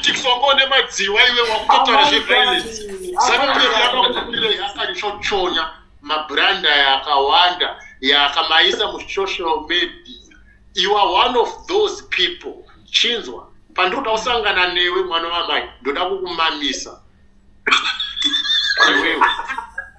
Politics wanga une madziwa iwe, wakutotaura zveviolence. ZANU PF yakakukurira, yakachochonya mabrand aya akawanda yakamaisa musocial media. You are one of those people. Chinzwa, pandinoda kusangana newe, mwana wamai, ndoda kukumamisa iwewe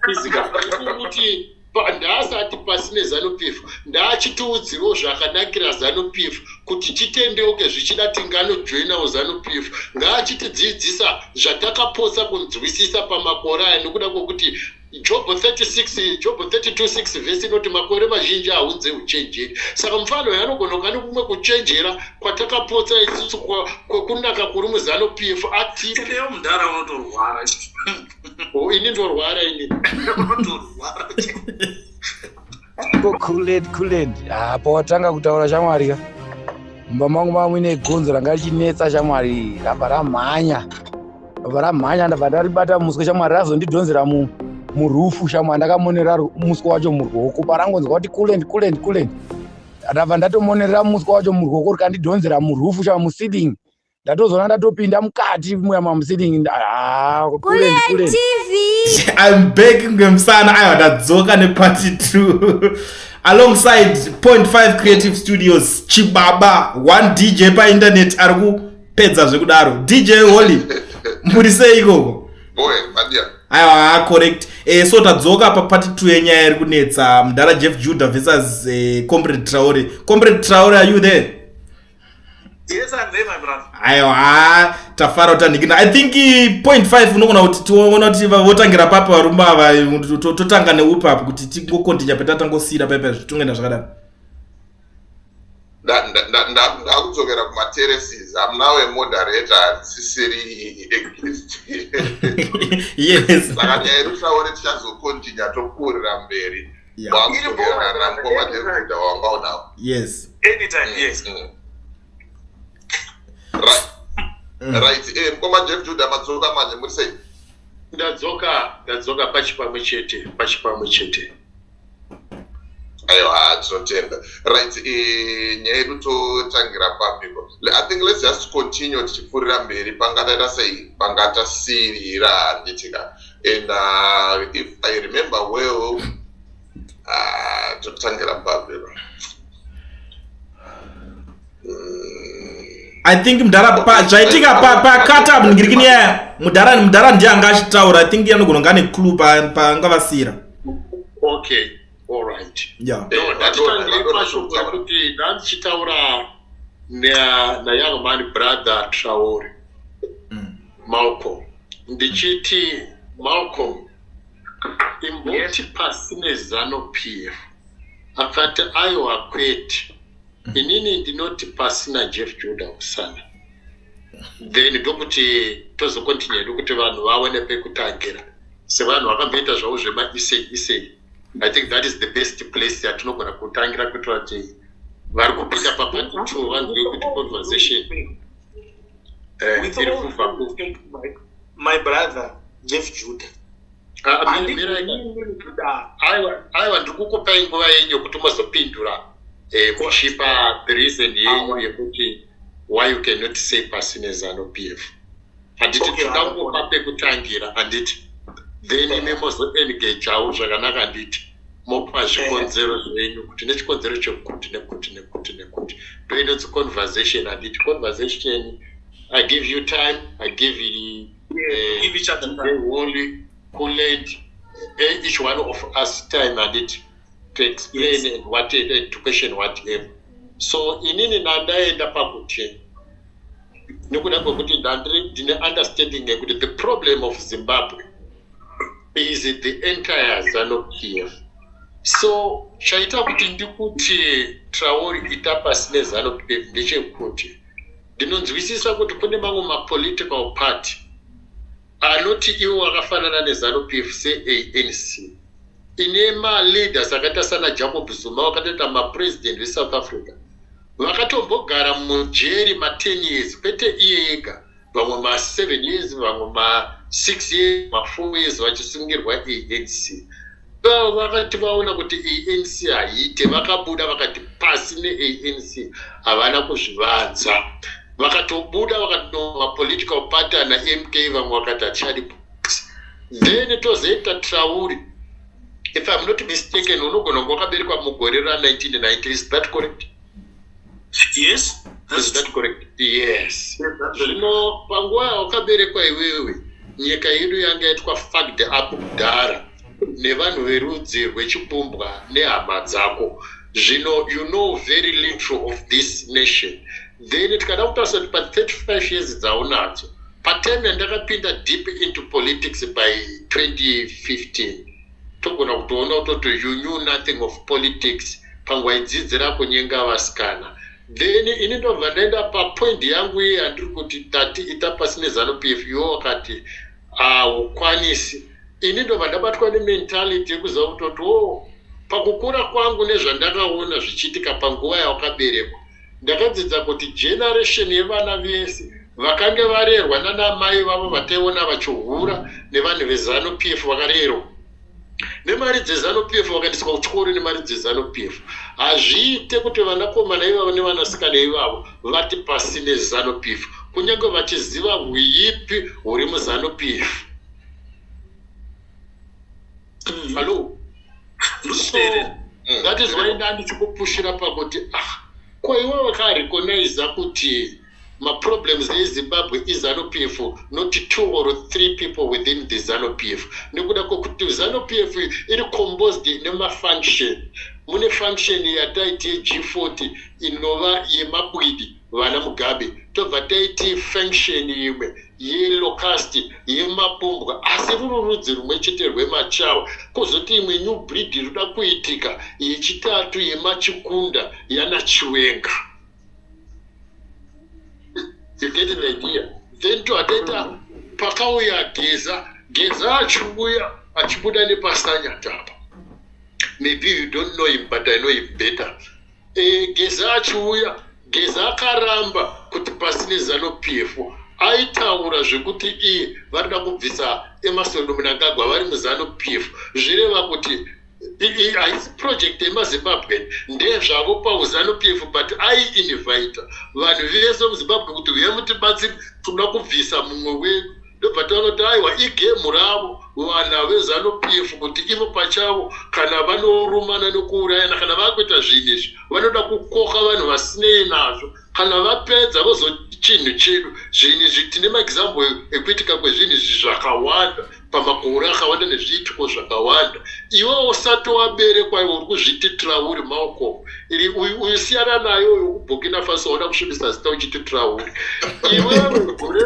physical, kuti ndaasati pasi neZANU PF, ndaachitiudzirawo zvakanakira ZANU PF kuti titendeuke, zvichida tinganojoinawo ZANU PF. Ngaachitidzidzisa zvatakapotsa kunzwisisa pamakore aya, nekuda kwokuti Job 36, Job 32:6 vhesi inoti makore mazhinji aunze uchenjeri. Saka mufano uyu anogona kuva nekumwe kuchenjera kwatakapotsa isusu kwekunaka kuri muZANU PF atipe. Teyo mudhara, unotorwara. Oh, ini ndorwara ini? Unotorwara. Ko Kuled, Kuled, apa watanga kutaura, shamwari ka, mumba mangu mamuine gonzo ranga richinetsa, shamwari. Rabva ramhanya, rabva ramhanya, ndabva ndaribata muswe, shamwari. Razondidhonzera murufu, shamwari. Ndakamonera muswe wacho muruoko parangonzwa kuti "Kulend, Kulend, Kulend", ndabva ndatomonerera muswe wacho muruoko, rikandidhonzera murufu, shamwari, muceiling. Ndatozoona ndatopinda mukati muya muceiling. Ah, Kulend, Kulend. TV. I'm back ngemsana. Aiwa, ndadzoka nepart 2 alongside Point 5 Creative Studios, Chibaba one DJ painternet ari kupedza zvekudaro. DJ Holly, muri sei ikoko? Boy, madia. Aiwa, correct. So tadzoka papart 2 yenyaya iri kunetsa, mudhara Jeff Judah versus Comrade Traore. Comrade Traore, are you there? Yes, I'm there, my brother. Aiwa, tafara kutanhikina. I think point 5 unogona kuti tiona kuti votangira papi varume ava. Totanga neupi apo kuti tingokontinya petatangosiyira paipa, zvitongoenda zvakadaro? Ndakudzokera kumaterraces. I'm now a moderator, handisisiri a guest. Saka nyaya yedu, Traore, tichazokontinya topfuurira mberi. Wakudzokera namukoma Jeff Judah wanga unawo. Yes. Anytime, yes. Right. Right, mukoma Jeff Judah, madzoka manje, muri sei? Ndadzoka, ndadzoka, pachipamwe chete, pachipamwe chete. Aiwa, tinotenda. Right, nyaya yedu totangira papiko? I think let's just continue tichipfuurira mberi pangataita sei, pangatasiyirira, handitika? And if I remember well, totangira papiko? I think mudhara, zvaitika pakata ngirikini yaya, mudhara ndiye anga achitaura. I think anogona kunge ane clue paangavasiyira. Okay, all right. No, ndatitangire pashoko rekuti ndandichitaura nayoung man brother Traore Malcolm, ndichiti, "Malcolm, imboti pasi neZANU PF." Akati, "Aiwa, kwete, inini ndinoti pasina Jeff Judah Usana." Then ndokuti tozokontinue ndokuti vanhu vaone pekutangira sevanhu vakamboita zvavo zvemaisei isei. I think that is the best place yatinogona kutangira kuitira kuti vari kupinda papart two vanzwe kuti conversation With iri all kubva due respect, my brother Jeff Judah. Ah, Handiti mirai. inini kuda. Aiwa, aiwa, ndiri kukupai nguva yenyu yekuti muzopindura, muchipa the reason yenyu yekuti why you cannot say pasine ZANU PF, handiti? Okay, Tinoda kungopa pekutangira, handiti? Then imi mozoengageawo zvakanaka, handiti? Mopa zvikonzero zvenyu kuti nechikonzero chekuti nekuti nekuti nekuti. Ndo inonzi conversation, handiti? Conversation, I give you time, I give you Give each other time. Holy Kulend, each one of us time, handiti, to explain and what and to question whatever. So inini nandaenda pakuti nekuda kwekuti ndine understanding yekuti the problem of Zimbabwe is the entire ZANU PF. So chaita kuti ndikuti Traore ita pasi neZANU PF ndechekuti ndinonzwisisa kuti kune mamwe mapolitical party anoti iwo akafanana neZANU PF, seANC ine maleaders akaita sana Jacob Zuma, vakatoita mapresident veSouth Africa, vakatombogara mujeri ma10 years, kwete iye ega, vamwe ma7 years, vamwe ma6 years, ma4 years, vachisungirwa ANC. Ivo vakati vaona kuti ANC haiite, vakabuda vakati pasi neANC. Havana kuzvivanza. Vakatobuda vakatoma mapolitical party ana MK, vamwe vakati hatichadi. Then tozoita Trauri. If I'm not mistaken, unogona kunge wakaberekwa mugore ra1990. Is that correct? Yes. Is that correct? Yes. Zvino panguva yawakaberekwa iwewe, nyika yedu yanga yaitwa fucked up kudhara nevanhu verudzi rwechibumbwa nehama dzako. Zvino you know very little of this nation. Then tikada kutarisa kuti pa35 years dzaunadzo, patime yandakapinda deep into politics by 2015, togona kutoona kutoti you knew nothing of politics panguva idzidzira kunyenga vasikana. Then ini ndobva ndaenda papoint yangu iye yandiri kuti tati ita pasi neZANU PF. Iwe wakati haukwanisi. Ini ndobva ndabatwa nementality yekuziva kutoti o oh, pakukura kwangu nezvandakaona zvichiitika panguva yawakaberekwa, ndakadzidza kuti generation yevana vese vakange varerwa nanamai vavo vataiona vachihura nevanhu veZANU PF, vakarerwa nemari dzeZANU PF, vakaendeswa kuchikoro nemari dzeZANU PF, hazviite kuti vanakomana ivavo nevanasikana ivavo vati pasi neZANU PF, kunyange vachiziva huipi huri muZANU PF. Hallo? So that is why ndandichikupushira pakuti, ah, ko iwe wakarecogniza kuti maproblems eZimbabwe iZANU PF, not two or three people within the ZANU PF, nekuda kwekuti ZANU PF iri composed nemafunction. Mune function yataiti yeG40, inova yemabwidi vana Mugabe. Tobva taiti function imwe yelocust yemabumbwa, asi ruri rudzi rumwe chete rwemachawa. Kwozoti imwe new breed inoda kuitika yechitatu yemachikunda yanaChiwenga. You get the idea? Then tohataita pakauya Geza. Geza achiuya achibuda nepasanyatapa. Maybe you don't know him, but I know him better. Geza achiuya, Geza akaramba kuti pasi neZANU PF. Aitaura zvekuti iye varida kubvisa Emmerson Mnangagwa vari muZANU PF, zvireva kuti haisi project yemaZimbabwe, ndezvavo pauZANU PF, but aiinvita vanhu vese muZimbabwe kuti uye mutibatsiri, toda kubvisa mumwe wedu. Ndobva taona kuti aiwa, igame ravo vana veZANU PF, kuti ivo pachavo kana vanorumana nekuurayana, kana vakuita zvinhu izvi, vanoda kukoka vanhu vasinei nazvo. Kana vapedza vozoti chinhu chedu. Zvinhu izvi tine maexample ekuitika kwezvinhu izvi zvakawanda pamakore akawanda nezviitiko zvakawanda. Iwe usati waberekwa, iwe uri kuzviti Trauri Malcolm, uyu siyana nayo uyu kuBurkina Faso, wauda kusvibisa zita uchiti Trauri. Iwewe gore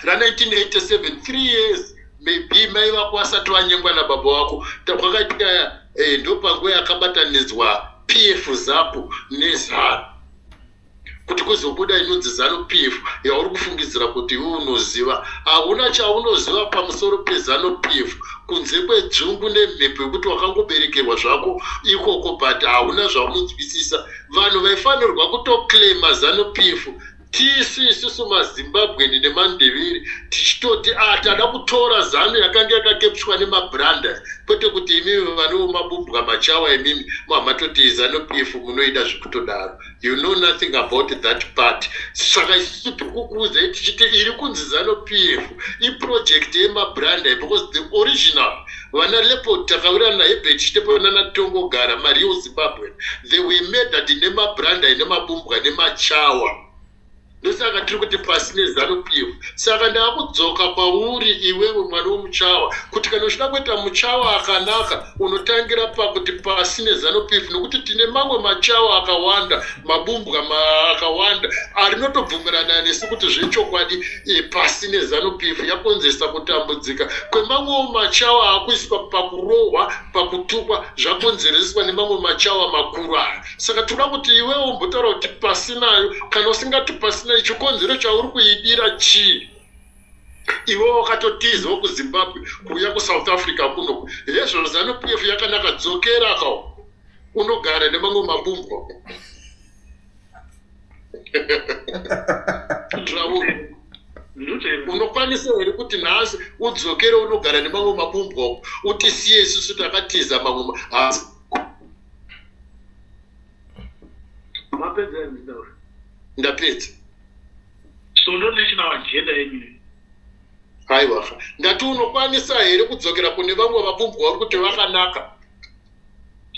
ra1987, 3 years maybe mai vako vasati vanyengwa nababa vako, kwakaitika ndopanguva yakabatanidzwa PF ZAPU neZANU kuti kuzobuda inonzi ZANU PF yauri kufungidzira kuti iwe unoziva. Hauna chaunoziva pamusoro peZANU PF kunze kwedzungu nemhepo yekuti wakangoberekerwa zvako ikoko, but hauna zvaunonzwisisa. Vanhu vaifanirwa kutoclaima ZANU PF tisu isusu maZimbabweni nemaNdevere, tichitoti a tada kutora ZANU yakanga yakacapturwa nemabranda, kwete kuti imimi vanewo mabumbwa machawa, imimi mamatoti ZANU PF munoida zvekutodaro. You know nothing about that part. Saka isusu tiri kukuudzai tichiti iri kunzi ZANU PF iproject yemabranda, because the original vana Leopold Takawira naHerbert Chitepo nanaTongogara, mareal Zimbabwean, they were murdered nemabranda nemabumbwa nemachawa. Ndosaka tiri kuti pasi neZANU PF. Saka ndaakudzoka kwauri iwewe mwana womuchawa, kuti kana uchida kuita muchawa akanaka, unotangira pakuti pasi neZANU PF, nokuti tine mamwe machawa akawanda, mabumbwa akawanda arinotobvumirana nesu kuti zvechokwadi pasi neZANU PF yakonzesa kutambudzika kwemamwewo machawa akuiswa pakurohwa, pakutukwa, zvakonzereswa nemamwe machawa makuru aya. Saka toda kuti iwewo umbotaura kuti pasinayo. Kana usingati pasinayo, chikonzero chauri kuidira chii? Iwe wakatotizawo kuZimbabwe kuuya kuSouth Africa kuno. Hezvo, ZANU PF yakanaka, dzokera ka unogara nemamwe mabumbwa. Trauri, unokwanisa here kuti nhasi udzokere unogara nemamwe mabumbwa, utisiye isusu takatiza mamwe? Mapedza here nditaura? Ndapedza. So ndo national agenda yenyu? Aiwa, ndati unokwanisa here kudzokera kune vamwe vabumbwa uri kuti vakanaka?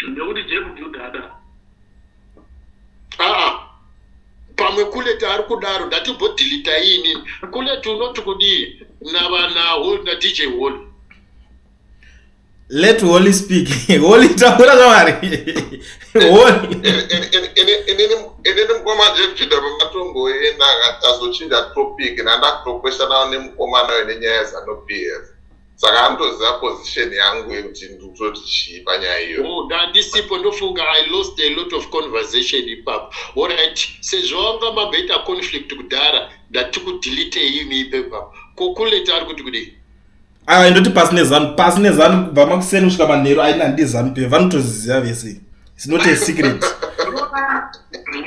Nekuti Jeff Judah ada. Aa, pamwe Kuleti ari kudaro. Ndatimbodhilita inini. Kuleti, unoti kudii naDJ Hall? Let Holy speak. Holy, taura shamwari, Holy. Inini, mukoma Jeff Judah, pamatongoenda tazochinja topic, ndandakutokweshanawo nemukomana uyu nenyaya yeZANU PF, saka anotoziva position yangu yekuti ndikutoti chii panyaya iyo. Oh, ndandisipo, ndofunga I lost a lot of conversation ipapo. Alright, sezvo wanga mamboita conflict kudhara, ndati kudhilite imi ipapo. Kokuleti ari kuti kudii? Aiwa, indoti pasi neZANU, pasi neZANU. Kubva makuseni kusvika manheru, aina ndi ZANU PF, vanotoziziva vese. It's not a secret.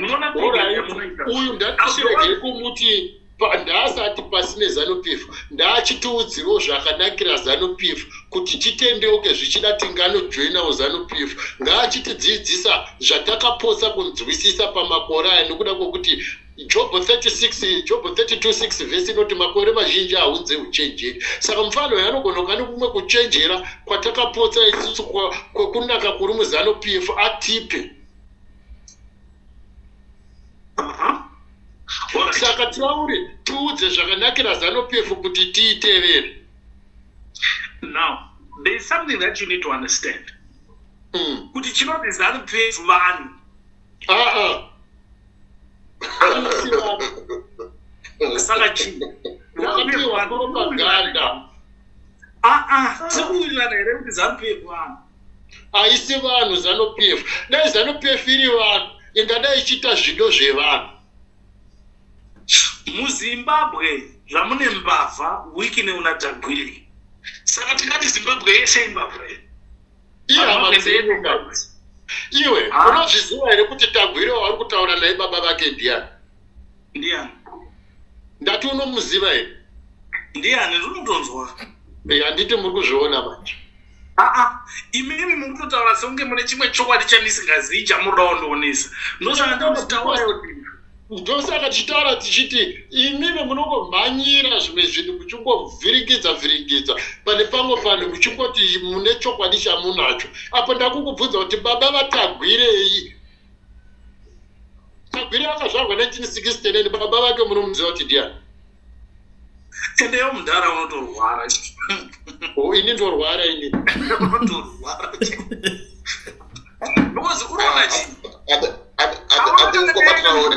Munoona? Alright, uyu ndatichiregei kumuti ndaasati pasi neZANU PF, ndaachitiudzirawo zvakanakira ZANU PF kuti titendeuke, zvichida tinganojoinawo ZANU PF. Ngaachitidzidzisa zvatakapotsa kunzwisisa pamakore aya, nekuda kwokuti Job 36, Job 32:6 vhesi inoti makore mazhinji aunze uchenjeri. Saka mufano uyu anogona kunga nekumwe kuchenjera kwatakapotsa isusu kwekunaka kuri muZANU PF, atipe. Saka taure, tiudze zvakanakira ZANU PF kuti tiitevere. Now there is something that you need to understand, kuti chinonzi ZANU PF vanhu. Aa, haisi vanhu. Saka chii? Vakapiwa propaganda. Aa, tiri kuwirirana here kuti ZANU PF vanhu? Haisi vanhu ZANU PF. Dai ZANU PF iri vanhu, ingadai ichiita zvido zvevanhu. MuZimbabwe zvamune mbavha, Wicknell unaTagwirei, saka tingati Zimbabwe yese imbavha here? Ihama dzenyu guys. Iwe unozviziva here kuti Tagwirei wauri kutaura naye, baba vake ndiani? Ndiani? Ndati unomuziva here? Ndiani? Ndinotonzwa. Handiti muri kuzviona manje? Aa, imimi mukutotaura sekunge mune chimwe chokwadi chandisingazivi chamunoda kundionesa. Ndosaka ndikuti taurayo. Ndosaka tichitaura tichiti imimi munongomhanyira zvimwe zvinhu, muchingovhiringidza vhiringidza pane pamwe panhu, muchingoti mune chokwadi chamunacho. Apo ndakukubvunza kuti baba vaTagwirei, Tagwirei akazvarwa 1969, baba vake munomuziva kuti ndiani? Endeyo mudhara, unotorwara. O, ini ndorwara ini? Unotorwara because unoona chii? Ati mukoma Traore,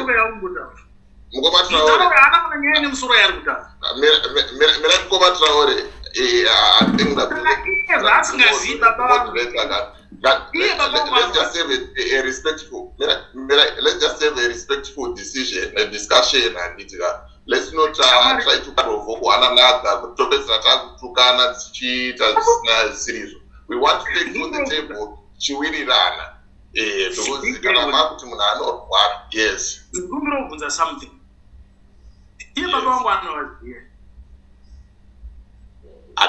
mukoma Traore. Haana kana nyaya nemusoro yaari kutaura. Mira, mukoma Traore, I think that Iye zvaasingazivi baba vangu. Iye baba let's vangu. just have a respectful mira, mira, let's just have a respectful decision, a discussion, and let's not try to provoke one another kuti topedzisira takutukana tichiita zvisina zvisiri. We want to take on the table tichiwirirana, because kana makuti munhu anorwara, yes. Ndikumbira kubvunza something. Iye baba vangu anovaziva?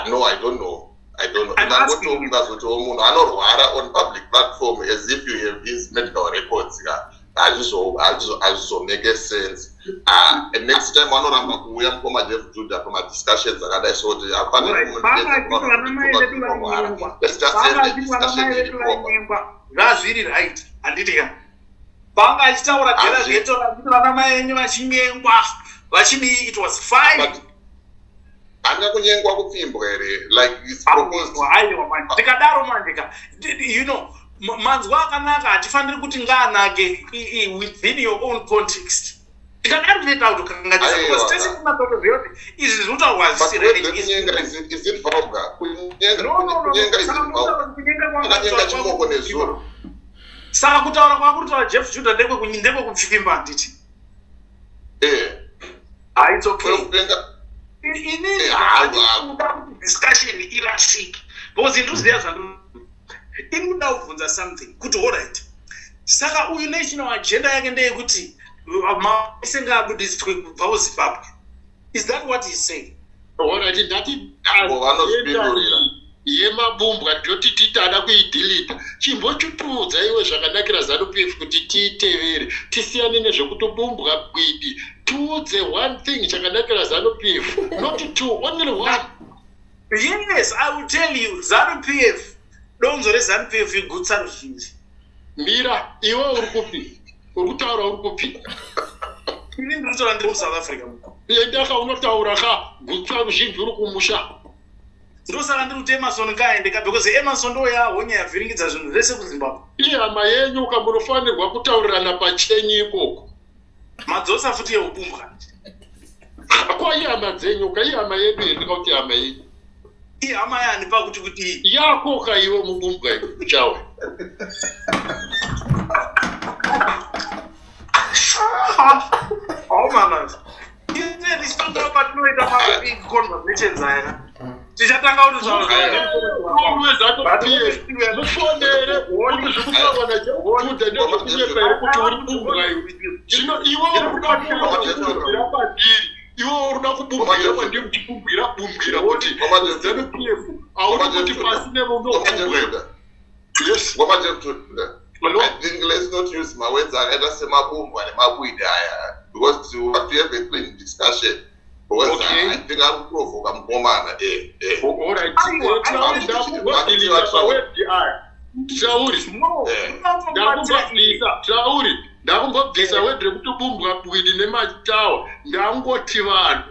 No, I don't know, I don't know. I'm asking you. Ungangotoungazotiwo munhu anorwara on public platform as if you have his medical records ka, hazvizomake sense. Next time vanoramba kuuya mukoma Jeff Judah pamadiscussions akadai, so kuti Alright, panga achiti vana mai vedu vainyengwa. Let's just Panga have a achiti vana mai discussion iri vedu proper. vainyengwa, zvazviri right, handiti ka? Panga achitaura dhera zveto, achiti vana mai venyu vachinyengwa, vachidii, it was fine. But hanga kunyengwa kupfimbwa here? Like, it's proposed. Aiwa manje, tikadaro manje ka, manzwa akanaka hatifaniri kuti ngaanake within your own context. Tikadaro tinoita kutokanganisa Aiwa. because tese tinatotoziva kuti izvi zvinotaurwa But hazvisi word right. rekunyenga, is it vulgar? Kunyenga, No, no, no, no. kunyenga, is Saka it vulgar? kutaura kunyenga kwanga Akanyenga kutaura chimoko kwako nezuro. Saka kutaura kwakuri kutaura Jeff Judah ndekwekupfimba, handiti? Eh. Ah, it's okay. Kwekupenga. Inini Eh, handikuda kuti discussion irasike because ndinoziva zvando ini. Kuda kubvunza something kuti alright, saka uyu national agenda yake ndeyekuti maese ngaabudiswe kubva kuZimbabwe. Is that what he's saying? Alright, ndati Vo vanozvipindurira. Yemabumbwa ndoti titada kuidhilita. Chimbochitiudza iwe zvakanakira ZANU PF kuti tiitevere, tisiyane nezvekutobumbwa bwidi. Tiudze one thing chakanakira ZANU PF, not two, only one. Yes, I will tell you. ZANU PF, donzo reZANU PF igutsa ruzhinji. Mira, iwe uri kupi? Uri kutaura uri kupi? Ini ndiri kutaura ndiri muSouth Africa. Endaka unotaura ka gutsa ruzhinji uri kumusha. Ndosaka ndiri kuti Emerson ngaaende ka because Emerson ndo yahonya yavhiringidza zvinhu zvese kuZimbabwe. Ihama yenyu ka munofanirwa kutaurirana pachenyu ikoko. Madzosa futi yeubumbwa. Ko ihama dzenyu ka, ihama yedu here ndikakuti ihama yenyu. Ihama yani pakuti kuti yako ka iwe mubumbwa iwe uchawe. Oh man. Ine tichitanga patinoita ma big conversations aya. Tichatanga kuti zvamufonere kuti zvikutaurwa naJudha ndezvekunyepa here kuti uri bumbwa iwe. Zvino iwe uri kuda kubumbwira kwandiri, iwe uri kuda kubumbwira kwandiri uchibumbwira bumbwira kuti ZANU PF hauri kuti pasi nevo unobumbwa iwe. Yes. I think let's not use mawords akaita semabumbwa nemabwidi aya because we want to have a clean discussion. Because Okay. I think ari kuprovoka mukomana. Alright. Ndakubvisa mawedhi aya. Trauri. Ndakumbobvisa Trauri. Ndakumbobvisa wedhi rekuti bumbwa bwidi nematawa. Ndangoti vanhu.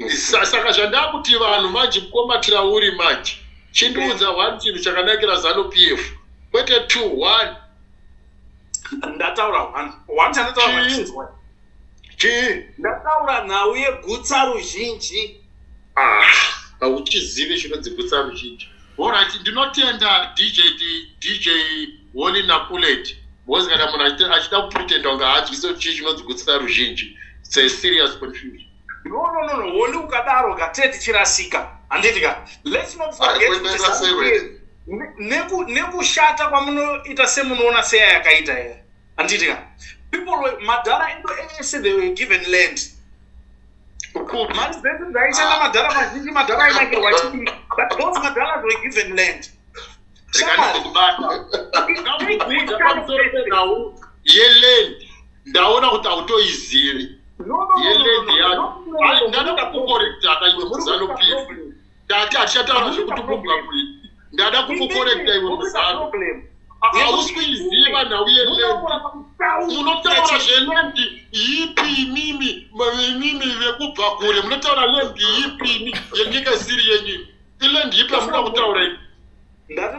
Saka zvandakuti vanhu manje mukoma Trauri manje. Chindiudza one chinhu chakanakira ZANU PF. Kwete two, one. Ndataura one. One chandataura Chii? machinzwa. Chii? Ndataura nhau yegutsa ruzhinji. Ah, hauchizivi chinonzi gutsa ruzhinji. Alright, ndinotenda DJ DJ Wally naKulet. Because kana munhu achida kupretenda kunge haanzwisi kuti chii chinonzi gutsa ruzhinji. It's a serious confusion. No, no, no, no. Wally ukadaro ka tete tichirasika. Handiti ka. Let's not forget Ai, kuti kuita sei ZANU wena? PF nekushata kwamunoita semunoona seya yakaita here. Handiti ka. People were, madhara edu ese they were given land. Kupi? Mari dzedu dzaishanda madhara mazhinji, madhara ainakirwa chii. But those madharas were given land. Shamwari, Ndikubata. Ndakubvunza pamusoro penhau yeland. Ndaona kuti hautoizivi. No, no, no, no, Yeland no, no, yacho. no, no, Ai, no, ndada no, kukukorekta ka iwe muZANU PF. Ndati hatichataura zvekuti bumbwa bwidi. Ndada kukukorekta iwe muZANU. Problem. Hausi kuiziva nhau yeland. Munotaura zveland ipi imimi, imimi vekubva kure munotaura land ipi imi yenyika isiri yenyu. Iland ipi yamunoda kutaura iyi?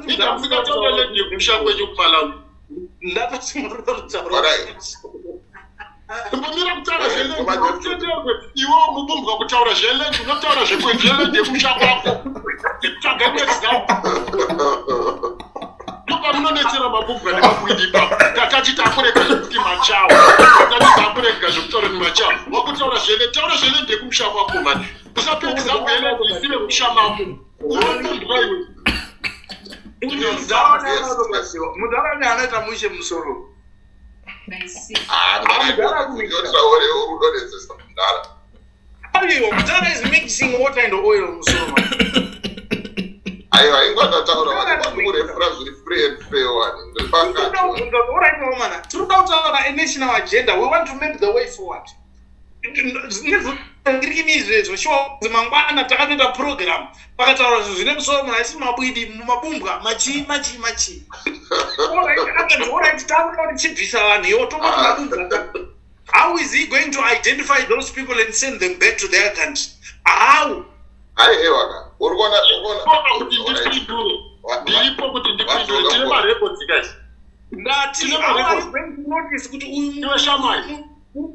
Ida musingataura land yekumusha kwenyu kuMalawi. Ndatoti munoda kutaura. Alright. Mbomira kutaura zveland, hautenderwe iwewo mubumbwa kutaura zveland, unotaura zveland yekumusha kwako. Tsvaga imwe example. Ndopamunonetsera mabumbwa nemabwidi ipapo. Tatati takurega zvekuti machawa. Tatati takurega zvekutaura kuti machawa. Wakutaura zveland, taura zveland yekumusha kwako mani. Usape example yeland isiri yemusha mako. Unobumbwa iwe. Mudhara ne anoita mushe musoro. Ah, mudhara urudonetsesa mudhara. Aiwa, mudhara is mixing water and oil musoro. Aiwa, ingwa ndataura wani ndikurefura zviri free and fair wani. Ndiri pakati. Alright, mama. Tiri kuda kutaura a national agenda. We want to make the way forward. Nezvirimi izvezvo sure mangwana takatoita program pakataura zvinhu zvine musoro munhu achiti mabwidi mabumbwa machii machii machii. Alright, akanzi alright, takuda kuti chibvisa vanhu iwo tongoti mabumbwa. How is he going to identify those people and send them back to their country? How? Hai ewa ka. Uri kuona uri kuona. Ndiripo kuti ndipindure. Ndiripo kuti ndipindure. Tine marecords guys. Ndati Tine how are you marecords. going to notice kuti uyu Iwe shamwari.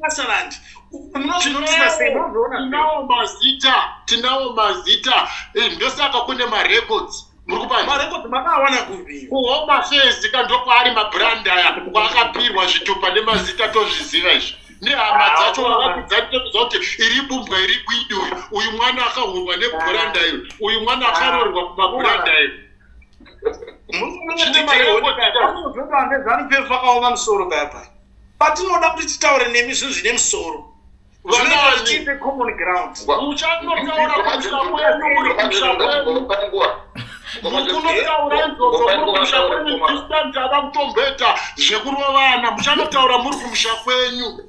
Masaland munozvinotisa sei? Munozviona sei? Tinawo mazita, tinawo mazita. Ndosaka kune marecords. Muri kupanda? Marecords makaawana kupi? KuHome Affairs ka ndokwaari mabrand aya kwaakapirwa zvitupa nemazita tozviziva izvi. Nehama dzacho vakadzatoziva kuti iri bumbwa iri bwidi uyu. Uyu mwana akahurwa nebrand ayo. Uyu mwana akaroorwa kumabrand ayo. Tine marecords ka. ZANU PF vakaoma musoro paya paya. Patinoda kuti titaure nemi zvinhu zvine musoro. Zvinoita Vanani? kuti tiite common ground. Muchanotaura kumusha kwenyu muri kumusha kwenyu. Mukunotaura izvozvo muri kumusha kwenyu this time tava kutombeta zvekurovana muchanotaura muri kumusha kwenyu.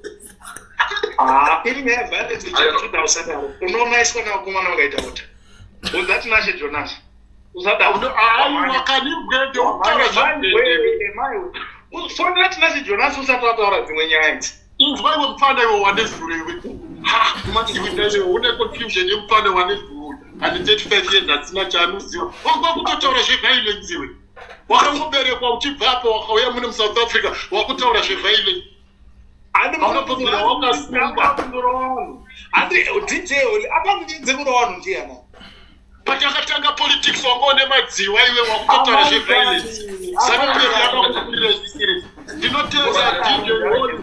Ah, iri nyaya violence ichikuda usadaro. Unonaiswa nevakomana vakaita kuti. Unza Tinashe Jonas. Usadaro. Aiwa kani bwede ukutaura zvebwede. Fonera Tinashe Jonas usati wataura dzimwe nyaya idzi. Inzwa iwe mufana iwe wane zuro iwe. Ha, iwe une confusion yemufana wane zuro. Ane 35 years asina chaanoziva. Wanga kutotaura zveviolence iwe. Wakangoberekwa uchibva apo wakauya muno muSouth Africa wakutaura zveviolence. Unopopera wakasungwa. Handi DJ Oli akandidzidze kurova vanhu ndiyana. Patakatanga politics wanga une madziwa iwe wakutotaura zveviolence. Zanu-PF yakakukurira zvisiri. Ndinotenda DJ Oli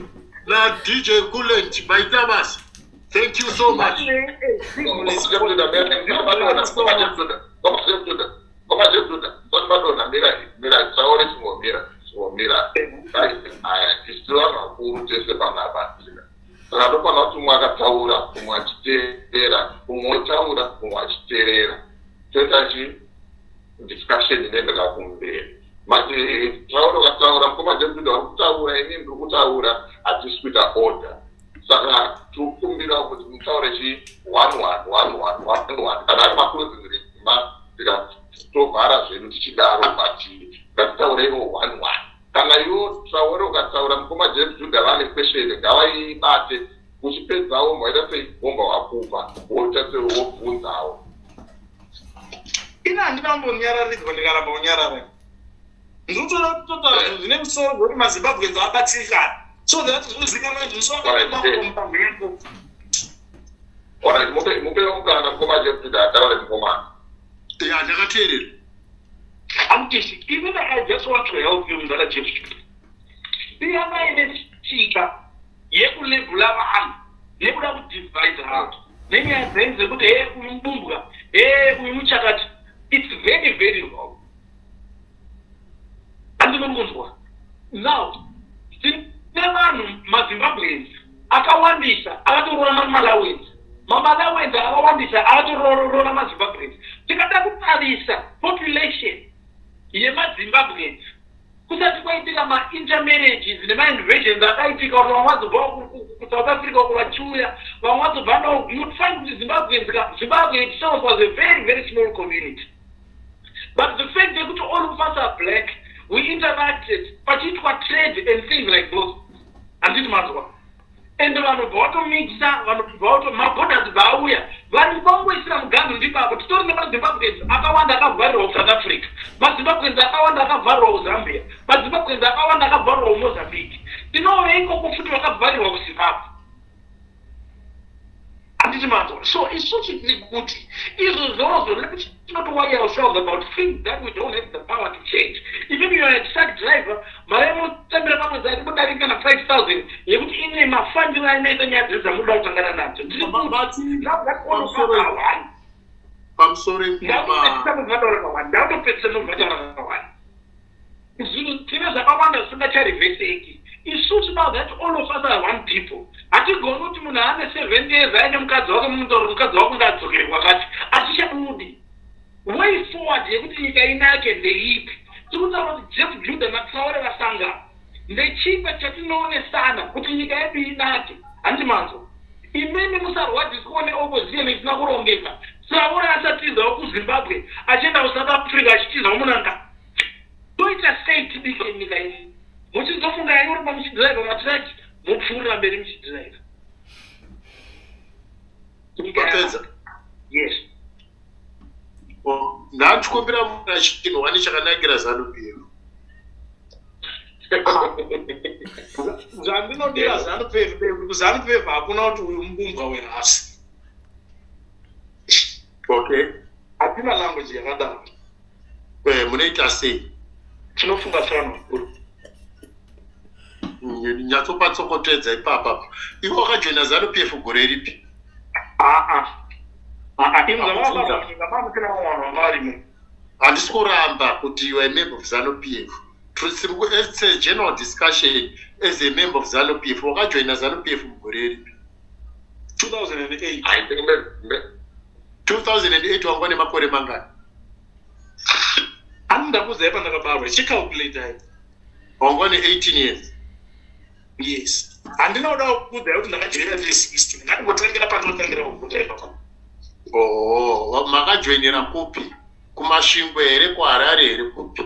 na DJ Kulent maita basa. Thank you so much. Mira, tisi vanhu vakuru tese panapa. Saka tofanira kuti umwe akataura, umwe achiteerera, umwe otaura, umwe achiteerera, toita chi discussion inoendera kumberi. Manje taura ukataura, mukoma David vari kutaura, ini ndiri kutaura, hatisi kuita order. Saka tikukumbira kuti mutaure chi one one one one one one. Kana ari maclosing remarks, tovhara zvedu tichidaro, but ngatitaureiwo one one. Kana iwo taure ukataura, mukoma James Juda vane question, ngavaibate. Uchipedzawo waita sei, wobva wakupa, woita sei, wobvunzawo. Ini handina kumbonyararidzwa ndikaramba kunyarara. Ndinotoda kutotaura zvinhu zvine musoro zvekuti maZimbabweans abatsirikana so that zvinozikanwa kuti musi wakaamhepo. Alright, mupe mukana mukoma James Juda ataure mukomana. Ya, ndakateerera. Amutishi, even I just want to help you, Mzala James Juda. Siyanai netsika yekulabela vanhu nekuda kudivide vanhu nenyaya dzenyu dzekuti he uyu mubumbwa, he uyu muchakati. It's very very wrong. Handinori kunzwa. Now, tine vanhu maZimbabweans akawandisa akatoroora maMalawians, maMalawians akawandisa akatoroora maZimbabweans. Tikada kutarisa population yemaZimbabweans kusati kwaitika maintermarriages nemainvasions akaitika, kuti vamwe vazobva kuSouth Africa uko vachiuya, vamwe vazobva, no, you'd find kuti Zimbabweans, Zimbabwe itself was a very very small community, but the fact yekuti all of us are black, we interacted pachiitwa trade and things like those, handiti manzwa? And vanhu bva vatomixa, vanhu bva vato maborders bva auya, vanhu vangoisira muganhu. Ndipapo titori nemaZimbabweans akawanda akavharirwa kuSouth Africa, maZimbabweans akawanda akavharirwa kuZambia, maZimbabweans akawanda akavharirwa kuMozambique. Tinove ikoko futi vakavharirwa kuZimbabwe, handiti manzwa? So isusu tiri kuti izvo zvozvo, let's not worry ourselves about things that we don't have the power to change. Even you are a truck driver, mari yamunotambira pamwedzi ari kudarika kana 5000 yekuti ine mafambiro ainoita nyaya dzese dzamunoda kutangana nadzo. Ndiri kuti now that all of us are one. Pamusoro. Ndakutopedzisa nobvataura kawani. Zvinhu tine zvakawanda zvisingacharevheseki. Isusu, now that all of us are one people, hatigoni kuti munhu ane 70 years aine mukadzi wake mumutauro, mukadzi wako ngaadzokere kwakati, hatichabudi. Way forward yekuti nyika inake ndeipi? Tiri kutaura kuti Jeff Judah naTraore vasangana, ndechipa chatinoonesana kuti nyika yedu inake, handiti manzwa? Imimi musarwadziswawo neopposition isina kurongeka. Traore asatizawo kuZimbabwe achienda kuSouth Africa achitizawo munanga, toita sei tibike nyika iyi? Muchizofunga yayoramba muchidhiraivha matiraki, mopfuurira mberi muchidhiraivha. Mapedza? Yes. Ndandikumbira muna chinhu wani chakanakira ZANU PF. Zvandinodira ZANU PF, kuZANU PF hakuna kuti uyu mubumbwa werasi. Hatina language yakadaro. Munoita sei? Tinofunga sevanhu vakuru. Nyatsopatsokotedza ipapa. Iwe wakajoina ZANU PF gore ripi? Aa, aa, imwe vamwe vanhu vanga varimo. Handisi kuramba kuti you are a member of ZANU PF. It's a general discussion. As a member of ZANU PF, wakajoina ZANU PF mugore ripi? 2008. I think 2008 wanga nemakore mangani? Handi ndakuudzai pandakabarwa, chicalculatai. Wanga une 18 years? Yes. Handina kuda kukuudzai kuti ndakajoina ndiri 16. Ngatimbotangira pandinotangira kubvunza ipapo. Oh, makajoinera kupi? KuMasvingo here, kuHarare here, kupi?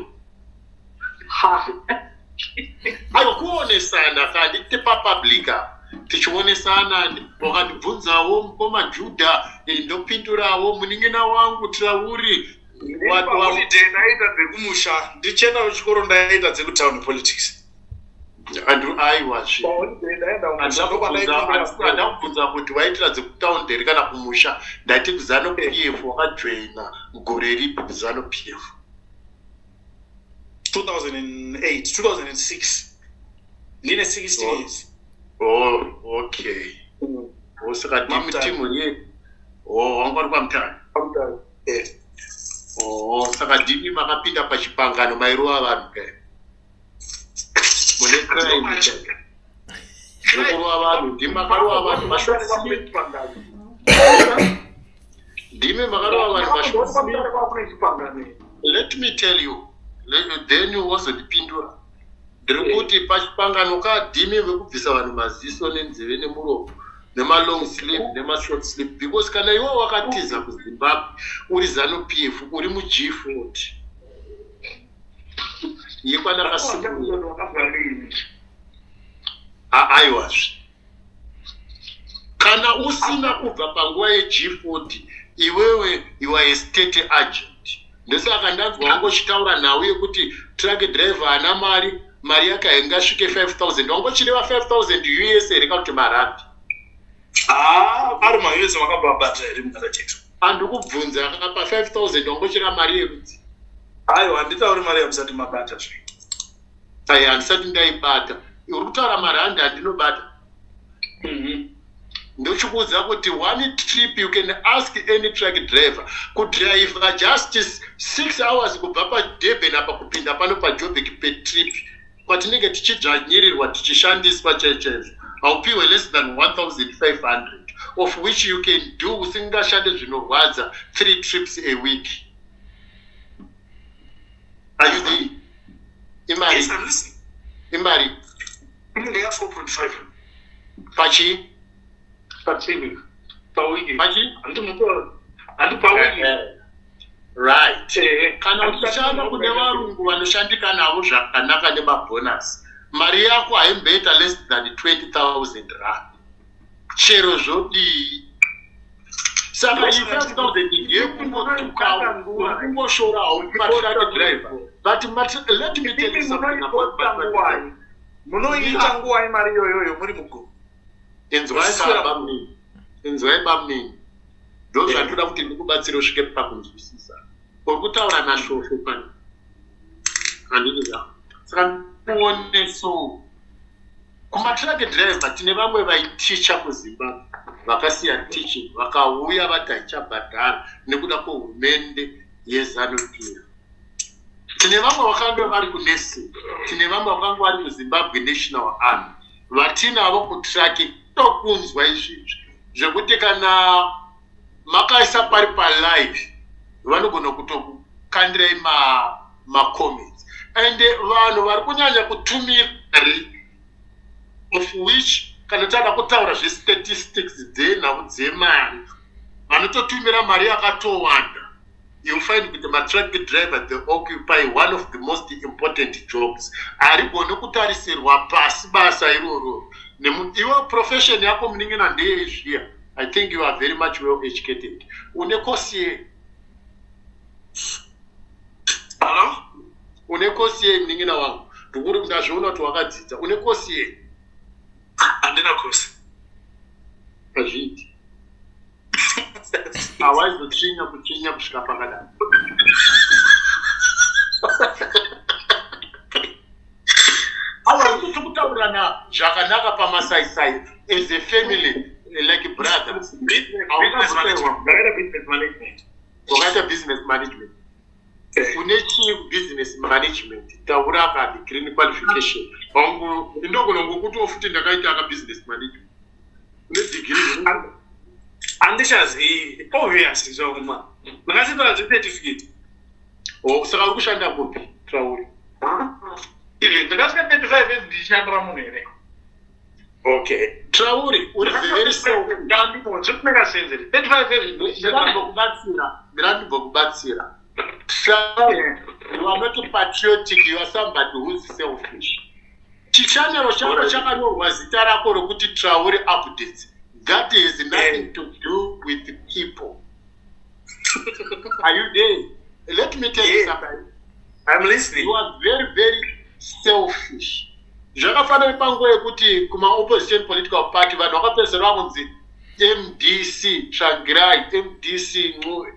Aiwa, kuonesana kandi tipapublic apa tichionesana. Wakandibvunzawo mukoma Judha, ndopindurawo munin'ina wangu Trauri. Holiday ndaita dzekumusha, ndichienda kuchikoro ndaita dzekutown politics. Aiwazve, Paholiday ndaenda kumusha, ndokwandaitangira. Handakubvunza kuti waitira dzekutaundi here kana kumusha. Ndaiti kuZANU PF wakajoina gore ripi kuZANU PF? 2008, 2006, ndine 16 Oh. years. Oh, okay. Oh, saka timu Mamutare. timu ye, oh, wanga uri kwaMutare? Yes. Oh, saka ndimi makapinda pachipangano mairova vanhu kai mune crime kai zvekurova vanhu. Ndimi makarova vanhu mashort sleeve, ndimi makarova vanhu mashort sleeve. Let me tell you, then wozondipindura. Ndiri kuti pachipangano kadhimi vekubvisa vanhu maziso nenzeve nemuromo nemalong sleeve nemashort sleeve, because kana iwe wakatiza kuZimbabwe uri ZANU PF, uri muG40 yekwanakasimuka, aiwazve, kana usina kubva panguva yeG40, iwewe you are a state agent. Ndosaka ndanzwa wangochitaura nhau yekuti truck driver haana mari, mari yake haingasvike 5000. Wangochireva 5000 US here kana kuti marandi? Ah, ari maUS makabhabhata here mukata Jackson? Andikubvunza pa 5000 wangochira mari yerudzi? Aiwa, handitauri mari yamusati mabata zve. Ai, handisati ndaibata. Uri kutaura marandi andinobata. Ndochikuudza kuti one trip, you can ask any truck driver, kudhiraivha just 6 hours kubva paDurban apa kupinda pano paJoburg, per trip kwatinenge tichidzvanyirirwa, tichishandiswa chaizvo, haupiwe less than 1500, of which you can do, usingashande zvinorwadza, three trips a week. Are you there? Imari? Yes, I'm listening. Imari? Inenge ya 4.5. Pachi? Patrip pawiki. Pachi? Handi pawiki. Right. Kana uchishanda kune varungu vanoshandika navo zvakanaka nemabhonasi, mari yako haimboita less than 20,000 rand, chero zvodii. Saka iyi 5000 ndeyekungotukawo, kungoshorawo matruck driver. But let me tell you something about matruck driver. Munoiita nguwai mari iyoyoyo muri mugo? Inzwai baba munini, inzwai bamunini, ndo zvandoda kuti ndikubatsire usvike pakunzwisisa. Uri kutaura nashosho pano, handiniza? Saka muone, so kumatruck driver tine vamwe vaiticha kuZimbabwe vakasiya teaching, vakauya vati haichabhadhara nekuda kwehurumende yeZANU PF. Tine vamwe vakanga vari kunursing, tine vamwe vakanga vari kuZimbabwe National Army, vatinavo kutraki. Tokunzwa izvezvi zvekuti kana makaisa pari palive, vanogona kutokukandirai macomments and vanhu vari kunyanya kutumira, of which kana tada kutaura zvestatistics dzenhau dzemari, vanototumira mari yakatowanda. You find kuti matruck driver, they occupy one of the most important jobs. Harigoni kutarisirwa pasi basa iroro. Iwe profession yako munin'ina ndeyeizviya. I think you are very much well educated. Une kosi yei? Hallo? Une kosi yei, munin'ina wangu? Ndikuri ndazviona kuti wakadzidza. Une kosi yei? Handina kosi. Hazviiti, hawaizotsvinya kutsvinya kusvika pakadai. Awa, isusu kutaurirana zvakanaka pamasaisai as a family, like brothers. Business management. Ndakaita business management. Wakaita business management? Une chii business management? Taura ka degree qualification wangu. Indogona ngokuti futi ndakaita aka business management. Une degree? Handichazivi, obvious zvakuma ndakasitora zvecertificate. Oh, saka uri kushanda kupi, Trauri? Ndakasvika 35 years ndichishandira munhu here? Okay, Trauri, uri very self. Zvikumeka sense here? 35 years ndichishandira. Ndirambokubatsira, ndirambokubatsira. Trauri, you are not patriotic, you are somebody who's selfish. Chichanero chako chakanyorwa zita rako rokuti Trauri Updates. That is nothing to do with the people. Are you there? Let me tell you something. I'm listening. You are very, very selfish. Zvakafanana panguva yekuti kumaopposition political party vanhu vakapedzisira vakunzi MDC Tsvangirai, MDC Ncube.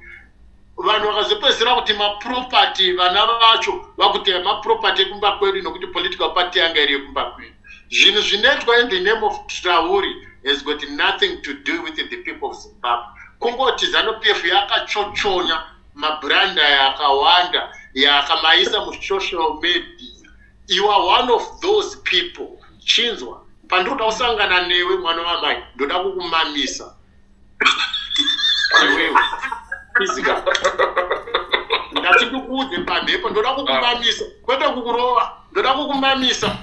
Vanhu vakazopedzisira kuti maproperty, vana vacho vakuti maproperty ekumba kwedu, nokuti political party yanga iri yekumba kwedu. Zvinhu zvinoitwa in the name of Trauri has got nothing to do with the people of Zimbabwe. Kungoti ZANU PF yakachochonya mabrand yakawanda yakamaisa musocial media. You are one of those people. Chinzwa, pandinoda kusangana newe, mwana wamai, ndoda kukumamisa iwewe physical. Ndati ndikuudze pamhepo, ndoda kukumamisa, kwete kukurova, ndoda kukumamisa.